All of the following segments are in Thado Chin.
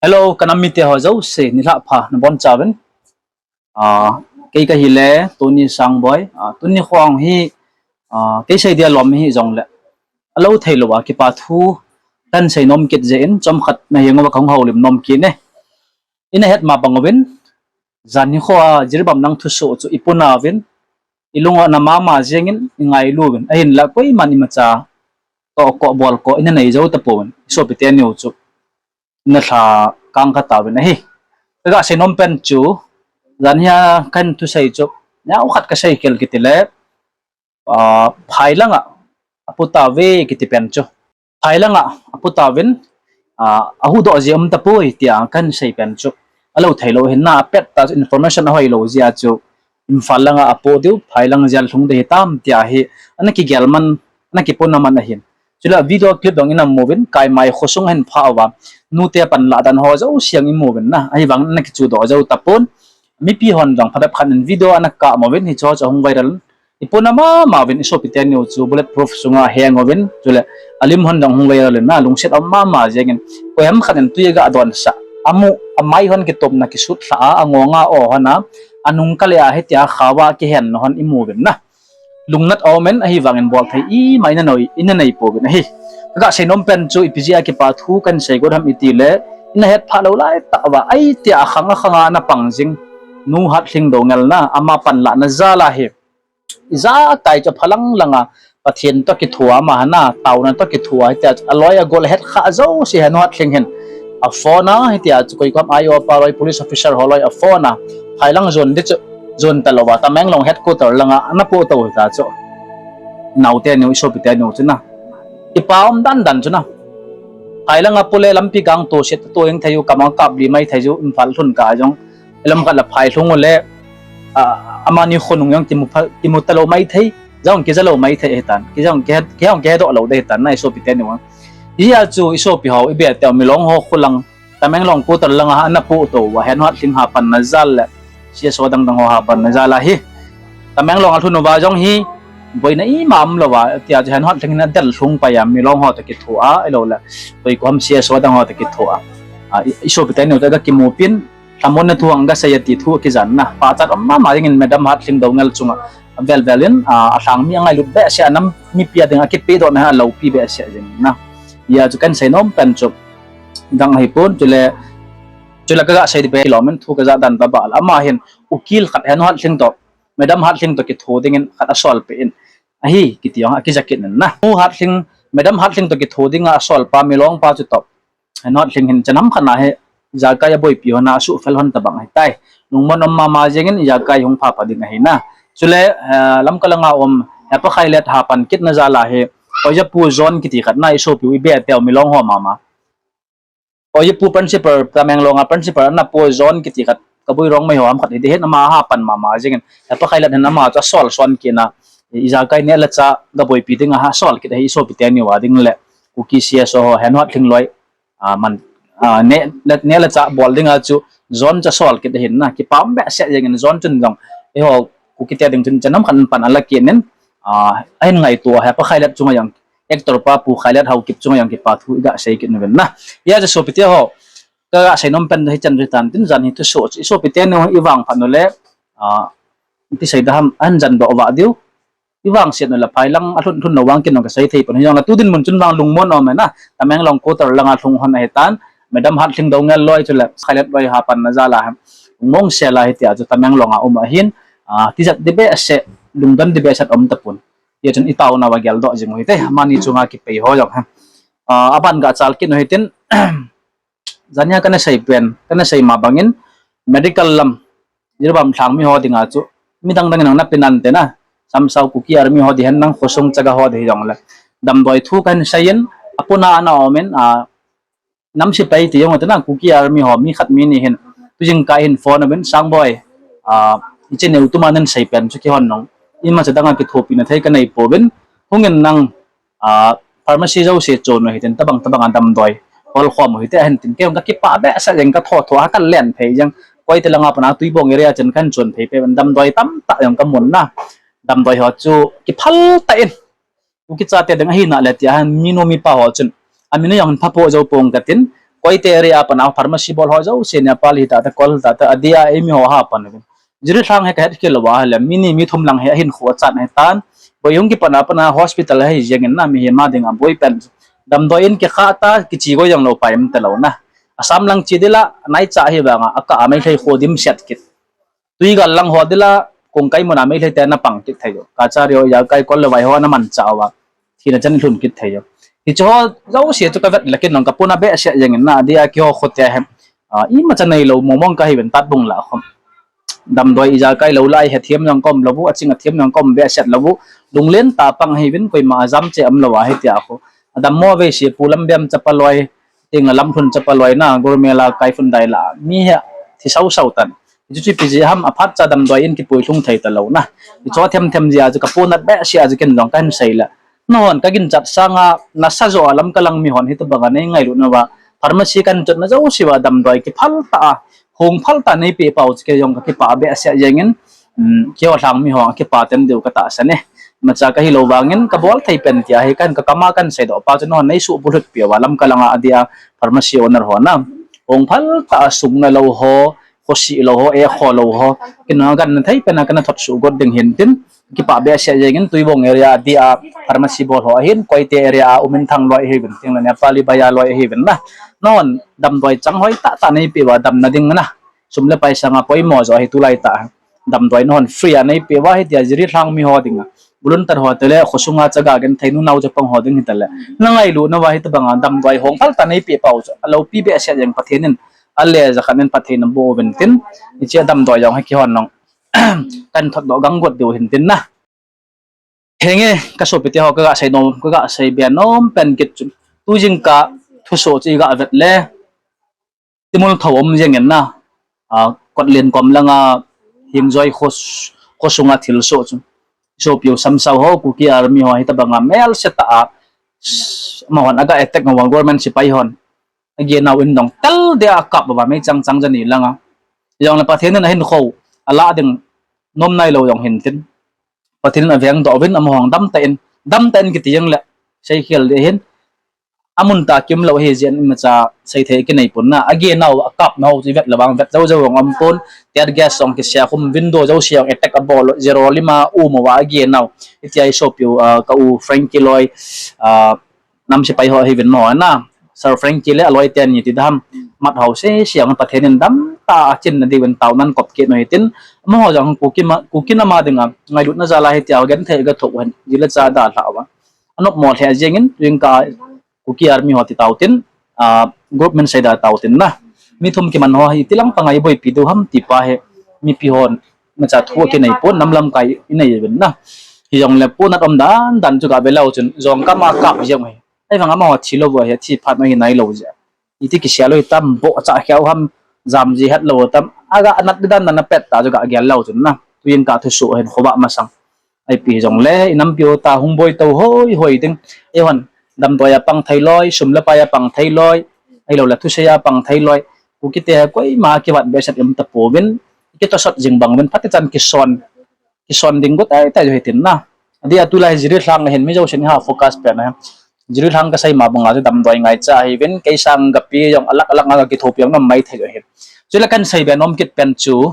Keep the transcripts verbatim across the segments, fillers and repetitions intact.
Hello, ka nam mite ho jouse, nilhah pha nabonchauvin. Ah, kei kahile Tony Sangboi. Ah, tuni khong hi, ah, kei sei dia lom hi jongle, alou theilou a kipa thu kahin sei nom kit jeh in, chomkhat nahenguva kahung houlim nom kit e. Ina het ma bang uvin, jan hi kho a Jiribam lang thusoh chu ipunauvin, ilung u ana mama jengin, ingailu uvin. Ahinla koiman imacha tohkoh bolkoh ina nei jou tapouvin, isopite niu chu ina lha kang kha tauvin ahi. Kaga sei nom pen chu, jan hia kahin thusei chu, neokhat kasei khel kitile, ah, phai langa apu tauve kiti pen chu, phai langa apu tauvin, ah, ahuhdoh jeh um tapoi tia kahin sei pen chu, alou theilou ahin, na apet tah chu information ahoilou jeh a chu, Imphal langa apoh diu, phai lang jail lhung ding hitam tia hi ana kigel man, ana kipuna man ahin. Chule video clip jong ina mu uvin, Kaimai khosung ahin phah uva, nute panlah dan ho jouse jong imu uvin na, ahivangin ana kichuhdoh jou tapon. Mipi hon jong phabep khat in video ana kap uvin, hicheho chu ahung viral in, ipuna mama uvin, isopite niu chu bullet proof sunga heng uvin, chule alim hon jong hung viral in na, lungset um mama jengin, koiham khat in twi aga donsah, amu, amai hon kitopna kisutlhah a, angonga o hon a, anung kale a hitia khaova kihenna hon imu uvin na, lungnat aumin, ahivangin bolthei ima ina nei, ina nei pouvin ahi. Kaga sei nom pen chu, ipi jeh a kipa thu kahin sei got ham itile, ina hetphah lou laitah uva, ahi tia akhang akhanga ana pang jing Nu Hatlhing Doungel na, ama panlahna jal a hi, ijakai chu aphalang langa Pathen toh kithoa, ama hana taona toh kithoa, hitia chu aloi agol ahet khah jouse Henu Hatlhing hin aphone a, hitia chu koi kom I O pa loi, police officer ho loi aphone a, phai lang jon ding chu jon talouva Tamenglong headquarter langa ana pohtou hita chu, naote niu, isopite niu chu na, kipa um dandan chu na, phai langa pole lampi gangto set to jeng thei u, kam a kap li mai thei u, Imphal lhun kah jong, ilam khat la phai lhung ule, ah, amani khonung jong kimu pha, kimu talou mai thei, jong kija lou mai thei ahitan, kijong kihe, kihong kihedoh lou ding ahitan na, isopite niu. Hijeh a chu isopi ho, ibe teu Milong ho kholang, Tamenglong quarter langa ana pohtou uva, Henu Hatlhing ha panna jal le C S O dangdang ho ha panna jal a hi, Tamenglong alhun uva jong hi, boina ima umlouva, tia chu Henu Hatlhing hin adel lhung pai a, Milong ho toh kithoa, ahiloule koi kom C S O dang ho toh kithoa, ah, i, isopite niu toh aga kimupin, lhamonna thu hung aga sei ati thu akijan na, pachat um mama jengin Madam Hatlhing Doungel chunga avel vel in, ah, alhang mi angailut behseh a, nam mipi a dinga kipehdohna hi aloupi behseh jeng na. Hijeh a chu kahin sei nom pen chu, dang ahipon, chule, chule kaga sei ding pen lom in, thu kajah dan tobang le, ama hin ukil khat Henu Hatlhing toh, Madam Hatlhing toh kitho dingin khat asolpeh in ahi kiti jong akija kit in na, Nu Hatlhing, Madam Hatlhing toh kitho dinga asolpa Milong pa chu toh, Henu Hatlhing hin chenam khat na hi ijakai aboipi hon a asuhfel hon tobang ahitai. Lungmon um mama jengin ijakai hung phapha ding ahi na. Chule, eh, Lamka langa um Hepa Khailet ha pan kitna jal a hi, Oijapu John kiti khat na, isopiu ibe teu Milong ho mama, Oijapu principal, Tamenglong a principal ana po John kiti khat, Kabui Rongmei ho ham khat hiding ahin, ama ha pan mama jengin, Hepa Khailet hin ama chu asol son kit na, ijakai neh le chah gaboipi dinga asol kit ahi, isopite niu a ding le Kuki C S O ho Henu Hatlhing loi, ah, man, ah, neh, neh le chah bol dinga chu John chu asol kit ahin na, kipa um behseh jengin John chun jong, eiho Kukite ding chun chenam khat in pan ala kit in, ah, ahin ngaito a, Hepa Khailet chunga jong, actor pa Pu Khailet Haokip chunga jong kipa thu iga sei kit uvin na. Hijeh a chu sopite ho, kaga sei nom pen hichan chu hitan tin, jan hi thusoh chu isopite niu ivangphat ule, ah, iti sei ding ham, ahin jandoh vah diu, ivangset ule phai lang alhun, lhun lou vang kin jong kasei thei pon, hijongle tu dinmun chun vang lungmon um e na, Tamenglong quarter langa lhung hon ahitan, Madam Hatlhing Doungel loi chule Khailet loi ha panna jal a hi, lungmong sel a hitia chu Tamenglong a um ahin, ah, tijat ding behseh, lungdon ding behseh um tapon. Hijeh chun itaona uva geldoh jing u hite, amani chunga kipei ho jong hi. Ah, aban gachal kit u hitin, jan hia kana sei pen, kana sei ma bangin, medical lam, Jiribam lhang mi ho dinga chu, midang dang in jong napeh nante na, Samsao Kuki Army ho ding hen lang, khosung chaga ho ding hijongle, damdoi thu kahin seiyin, apuna ana umin, ah, nam sepai ti jong ati na, Kuki Army ho mi khat mi ni hin, tujingkah hin phone uvin, Sangboi, ah, hiche neutuma nasei pen chu kihon nung, imacha danga kithopina thei kanei pouvin, hungin nang, ah, pharmacy jouse chon u hitin, tobang tobang a damdoi holkhom u hite ahin tin, kei jong kakipah behseh jeng, kathotho a kalen phei jeng, Koite langa pat a Tuibong area chan kahin chon phei peh uvin, damdoi tamtah jong kamun na, damdoi ho chu kiphal tah in, Kuki chate ding ahina le tia hin minu mipa ho chun, amin jong hin phapoh jou pong katin, Koite area a pat a pharmacy bol ho jouse Nepali hita te, Kol hita te, adia eimi ho ha pan uvin. Jiribam hi kahet khel lou va ahile, mi ni mi thum lang hi ahinkho achan ahitan. Boihung kipat a pat a hospital hi jeng in na, mihem a dinga boi pen. Damdoi in kikhah ta, kiche goi jong lou pai um talou na. Assam lang che ding la, naicha hi vang a, akah a Meitei kho dimset kit. Twigal lang ho ding la, Kongkai mun a Meitei te ana pang kit thei u. Kachari ho, Jakai, Kol le Vai ho ana manchah uva, thina chan lhun kit thei u. Hiche ho jouse chu kavet le kin jong kapuna behseh jeng in na, adia keiho khote hi, ah, imacha neilou mong mong kahiuvin, Tatbung lah khom. Damdoi ijakai lou lai, hethem jong kaum lou u, aching athem jong kaum behseh lou u. Lunglen tah a pang ahiuvin, koima ajam cheh umlou ahi tia khu. Adammo veise Pu Lambem chapa loi, Ting la Lamlhun chapa loi na, Gormel a Kaiphundai la, mi hi thi sau sau tan. Hichu chu ipi jeh ham, aphat cha damdoi in kipuilhung thei talou na. Hichu them them jeh a chu kapunat behseh a chu ken jong kahin sei le. Nahon kaginchat sanga nasa jo a Lamka lang mihon hitobang a nei ngailut nauva, pharmacy kahin chotna jouse uva damdoi kiphal tah a, hung phal tah a neipeh pau chu kei jong kakipah behseh jeng in, um, keiho lhang miho a kipa ten diu katahsan e. Imacha kahilou vangin kabol thei pen tia hi kahin, kakam a kahin seidoh pa chu nahon neisuh bulhit peh uva Lamka langa adia pharmacy owner ho na. Hung phal tah a sung nalou ho, khosih lou ho, ekho lou ho, ken jong ganna thei pen a kana thot suh got ding hintin, kipah behseh jeng in, Tuibong area adia pharmacy bol ho ahin, Koite area a Uminthang loi ahiuvin, Ting le Nepali Bazar loi ahiuvin na. Nahon damdoi chang hoi tah tah neipeh uva damna ding na, sum le pai sanga poimo jo ahi tulai tah. Damdoi nahon free a neipeh uva hitia Jiribam miho dinga, volunteer ho te le khosunga chaga genthei nu nao chapang ho ding hita le, na ngailut nauva hitobang a damdoi hung phal tah a neipeh pau chu aloupi behseh jeng, Pathen in ale jakhat in phatthei naboh uvin tin, hiche damdoi jong hi keihon jong kahin thotdoh gang got diu hintin na. Henge, kasopite ho, kaga sei nom, kaga sei be nom pen kit chu, tu jingkah thusoh chu iga vet le, Timul thou um jeng in na, ah, Kotlen kom langa Hengjoi kho, khosunga thilsoh chu, isopiu Samsao ho, Kuki Army ho hitobang a melse tah a, amahon aga attack uva, government sepai hon agenau in dong tel dia akap uva, meichang chang jani langa. Hijongle Pathen in ahinkhou alah ding nom nailou jong hintin, Pathen in avengdoh uvin, amaho jong damtah in, damtah in kiti jongle seikhel ding ahin, amun tah a kium lou ahi jeh in imacha seithei kinei pon na. Agenau, akapnau chu ivet le vang vet jou jou jong aumpon, tear gas jong kisea khum, window jouse jong attack abol, zero lim a um uva agenau. Hitia isopiu, ah, ka u Frankie loi, ah, nam sepai ho ahiuvin mo na, Sir Frankie le aloi teni ti dam, mat ho sese jong Pathen in damtah a chinna diuvin taona ahin kop kit u hitin, amaho jong Kuki ma, Kuki nam a dinga ngailutna jal a hitia genthei agathoh u hin, ji le cha dalhah uva, anopmo lheh jeng in, jingkah Kuki Army ho ti tautin, ah, group min seida tautin na. Mi thum kiman ho hi itilang panga iboipi diu ham ti pa hi, mipi hon imacha thu akinei pon, nam lamkai inei uvin na. Hijongle punat um dan dan chu ga ve leu chun, jong kama kap jeng u ahi. Ahivang amaho thilou u ahi, athi phat u ahi nailou jeh. Iti kisel u hitam, bohcha kheu ham, jamji hetlou u tam, aga nat dan dan a pet ta chu ga gel leu chun na. Tu jingkah thusoh hin khovah masang, ipi hijongle inampiu ta hung boi tou hoi hoi ding, eihon damdoi a pang thei loi, sum le pai a pang thei loi, ahiloule thusei a pang thei loi, Kukite koima kivat behseh um tapouvin, kitosot jing bang uvin, phatechan kison, kison ding got tei tei u hitin na. Adia tulai Jiribam ahin, mi jousen iha focus pen ahi. Jiribam kasei ma banga chu damdoi ngaicha ahiuvin, kei sang gapi jong alak alak a kithopi jong nom maithei u ahi. Chule kahin sei be nom kit pen chu,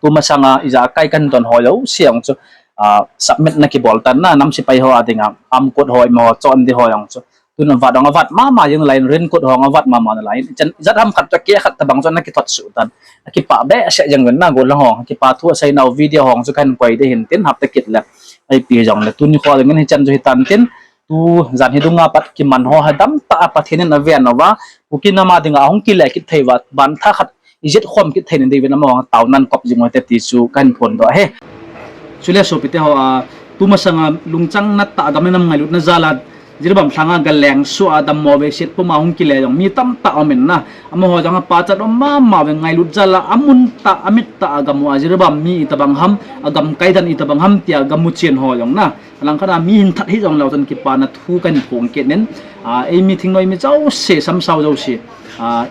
tu masanga ijakai kahin don ho jouse jong chu, ah, submit na kibol tan na, nam sepai ho a dinga, arm coat ho, ima ho, chon ding ho jong chu. Tun avat jong avat mama jeng nalai in, raincoat ho jong avat mama nalai in. Chan, ijat ham khat chu akeh khat tobang chu ana kithot suh tan. Akipah behseh jeng uvin na, gollhang ho, akipah thu aseinau video ho chu kahin koi ding hintin, hapta kit le. Ipi jongle, tuni kho dingin hichan chu hitan tin, tu jan hi dunga pat kiman ho hi damtah a Pathen in aven uva, Kuki nam a dinga ahung kile kit thei uva, bantha khat ijet khom kit thei na diuvin amaho taona ahin kop jing u hite ti chu kahin phondoh ahi. Chule sopite ho, a, tu masanga lungchang nat tah a gam le nam ngailutna jal a, Jiribam lhanga galeng suh a dammo veiset puma hung kile jong mi tamtah aumin na. Amaho jong apachat um mama uve, ngailut jal a amun tah, amit tah a gam u a, Jiribam mi itobang ham, agamkai dan itobang ham tia gamu chen ho jong na. Alangkhat a mi hin that hih jongleu chun kipana thu kahin phong kit in, a, eimi thingnoi mi jouse, Samsao jouse, a,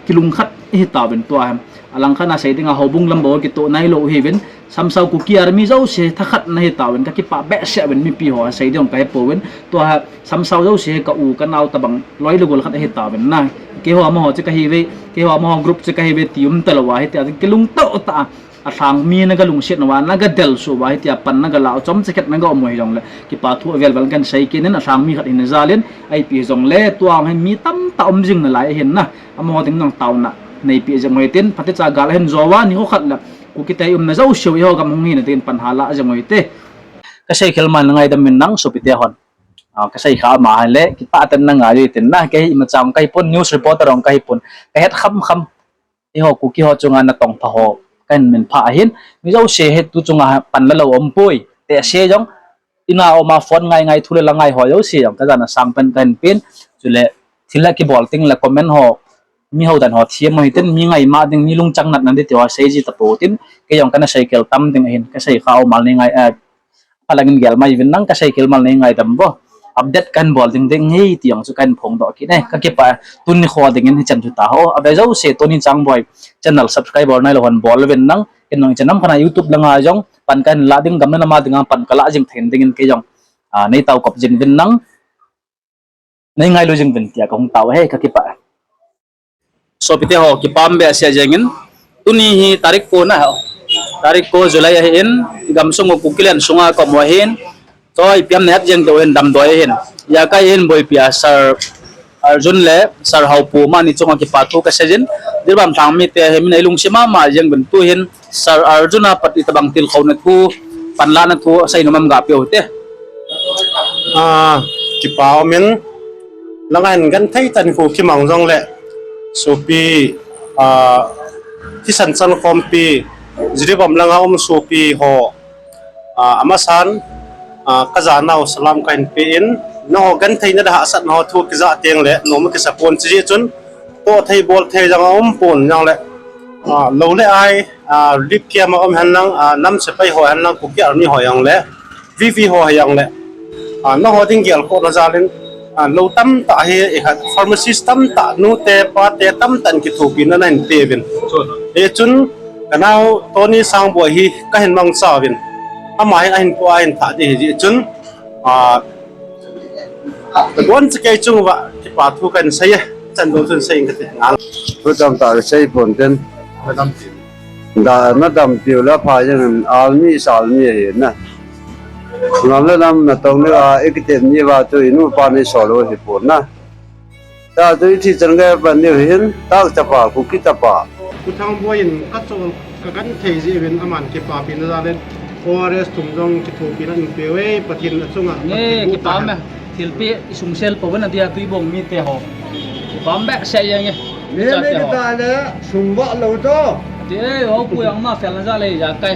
kilungkhat ihi tauvin tua hi. Alangkhat a sei dinga houbung lam bou kitoh nailou ahiuvin, Samsao Kuki Army jouse thakhat nahi tauvin, kakipah behseh uvin, mipi ho asei ding kahe pouvin. Tua Samsao jouse ka u ka nao tabang loi le gol khat ahi tauvin na. Keiho amaho chu kahi ve, keiho amaho group chu kahi ve ti um talou ahi tia, kilungtoh tah a. Alhangmi naga lungset uva, naga delsuh uva, hitia pan naga la u, chomcha khat naga um u hijongle, kipa thu avel vel kahin sei kit in, alhangmi khat hina jal in, ipi hijongle, tua hi mi tamtah um jing nalai ahin na, amaho ding nang taona neipi jing u hitin, phatecha gal ahin jou uva, nikho khat le, Kuki te umna jouse u eiho gam hung hina dingin pan hala jing u hite. Kasei khel man ngaidam in nang sopite hon. Ah, kasei kha ma hile, kipah tah in nangai u hitin na, kei hi ima chang kahi pon, news reporter jong kahi pon, kahet kham kham. Eiho Kuki ho chunga natong pha ho kahin min pha ahin. Mi jouse hi tu chunga pan la lou um poi. Tehse jong ina um a phone ngai ngai thu le la ngai ho jouse jong kajana sang pen kahin pen. Chule thil a kibol ting le comment ho, mi houdan ho thiam u hitin, mi ngaima ding, mi lungchang natna ding ti ho sei ji tapou tin, kei jong kana sei khel tam ding ahin, kasei kha um a nei ngai, eh, Phalangin gel mai uvin nang, kasei khel mal nei ngaidam uvo. Update kahin bol ding ding hi ti jong chu kahin phongdoh kit e. Kakipah, tuni kho dingin hichan chu taho. Ave jouse Tony Changboi channel subscriber nailou hon bol uvin nang. Ken jong hichan ham khat a YouTube langa jong pan kahin la ding, gam le nam a dinga pan kala jing thei dingin kei jong, ah, nei tao kop jing uvin nang. Nei ngailu jing uvin tia kahung tao e, kakipah. Sopite ho, kipah behseh jengin. Tuni hi tarik ko na ho. Tarik ko July ahin, gamsung u Kukiland sunga ka um u ahin. Tua ipi ham nahet jeng diu hin damdoi ahin. Ijakai hin boipi a Sir Arjun le Sir Haopu amani chunga kipa thu kasei jin. Jiribam lhangmite hi min eilungset mama jeng uvin tu hin Sir Arjun a pat itobang tilkhouna thu, panlahna thu asei nom am gapeh u hite. Ah, kipa um in, langa hin genthei tah in Kuki mang jongle, sopi, ah, thisan chankhompi, Jiribam langa um sopi ho, ah, amasan, ah, kajanau salam kahin pe in, nangho gentheina le hahsatna ho thu kijah teng le, nom kisa pon, chujeh chun, toh thei bol thei jong aum pon jongle, ah, lou le ai, ah, relief camp a um hen lang, ah, nam sepai ho hen lang, Kuki Army ho jong le, V V ho jong le, ah, nangho ding gelkhohna jal in, ah, lou tamtah hi, eh, pharmacist tamtah, nute, pate tamtah in kithopina nahin pe uvin. Hichun, kanao Tony Changboi hi kahin mangcha uvin. Ama hin ahin po a ahin thah ding ahi jeh chun, ah, Bon, chu kei chung uva kipa thu kahin sei e, chan dong chun sei inge kati ngal. Thu tamtah kasei pon ten. Nadampiu. Da, nadampiu la pha jeng in, Army is Army ahi na. Ngam le nam natong le a, ikitep ni uva chu inu pa nei sol u hi pon na. Tua chu ithi chan gei pan diu hin, tak chapa, Kuki chapa. Pu Changboi in kachol kagenthei jeh uvin aman kipapina jal in O R S thum jong kithopina in pe uve, Pathen achunga. Nge, kipah e. Thilpeh isungsel pouvin adia Tuibong mite ho. Kipah behseh jeng e. Mi, mi kita le sung vah lou to. Ati e, ho pu jong ama felna jal e, ijakai.